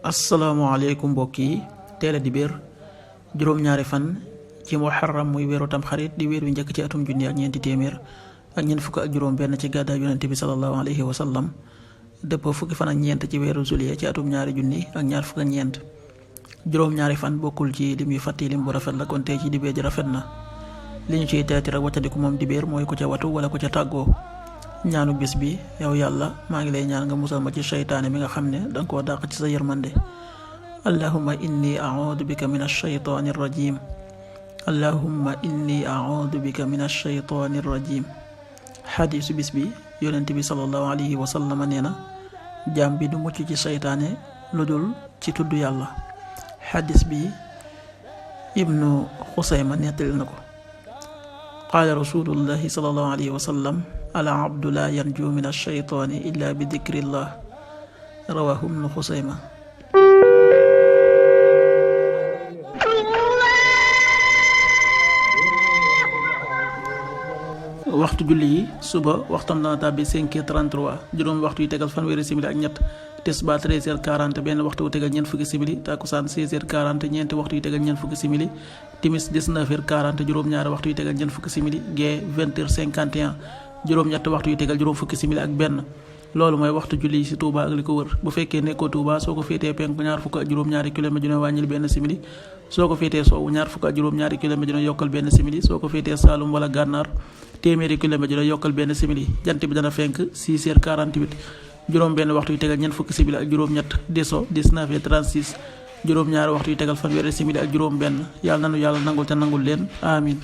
asalaamaaleykum mbokk yi teel a dibéer juróom-ñaari fan ci muharram muy weeru tamxarit di weer wi njëkk ci atum junni ak ñeenti téeméer ak ñeent fukk ak juróom benn ci gàddaay yonente bi sallallahu alayhi wa sallam dëpp fukki fan ak ñeent ci weeru juillet ci atum ñaari junni ak ñaar fukk ak ñeent juróom-ñaari fan bokkul ci lim yu fàtti lim bu rafet la kon tey ci dibéer ji rafet na li ñu ciy teeti rek waccandiku moom dibéer mooy ku ca watu wala ku ca tàggoo ñaanu bis bi yow yàlla maa ngi lay ñaan nga musal ma ci seytaane mi nga xam ne danga koo dàq ci sa yërmande allahumma inni a'uudu bika min ash-shaytaani rajim allahumma inni a'uudu bika min ash-shaytaani rajim xadiisu bis bi yonent bi sallallahu alayhi wa sallam nee na jaam bi du mucc ci seytaane lu dul ci tudd yàlla xadiis bi ibnu xusayma nettali na ko qaala rasulullahi sallallahu alayhi wa sallam al abdu laa yanju min ash-shaytaani illa bi dikrillah rawaahu ibnu xusayma waxtu julli yi suba waxtam dana tàbbi 5h33 juróom waxtu yi tegal fanweeri simili ak ñett tisbaar 13h40 benn waxtu wu tegal ñeent fukki simili takkusaan 16h40 ñeenti waxtu yi tegal ñeent fukki simili timis 19h40 juróom-ñaari waxtu yi tegal ñeent fukki simili gee 20h51 juróom-ñett waxtu yi tegal juróom fukki simili ak benn loolu mooy waxtu julli yi ci Touba ak li ko wër bu fekkee nekkoo Touba soo ko féetee penku ñaar fukk ak juróom-ñaari kilomètre dina wàññil benn simili soo ko féetee sowwu ñaar fukk ak juróom-ñaari kilomètre dina yokkal benn simili soo ko féetee Saalum wala Gànnaar téeméeri kilomètre dina yokkal benn simili jant bi dana fenk 6h48 juróom benn waxtu yi tegal ñeent fukki simili ak juróom-ñett deso 19h36 juróom-ñaari waxtu yi tegal fanweeri simili ak juróom benn yàlla nanu yàlla nangul te nangul leen amin